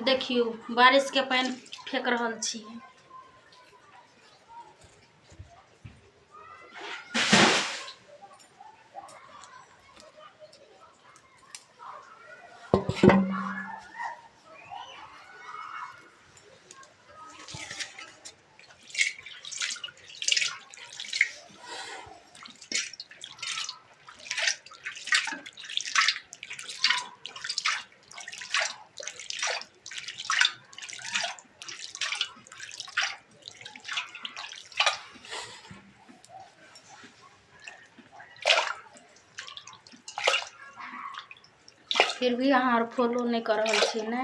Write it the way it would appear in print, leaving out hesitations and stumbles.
देखियौ बारिशके पानि फेक रहल छी। फिर भी अहाँ आर फॉलो नहि कऽ रहल छी ने।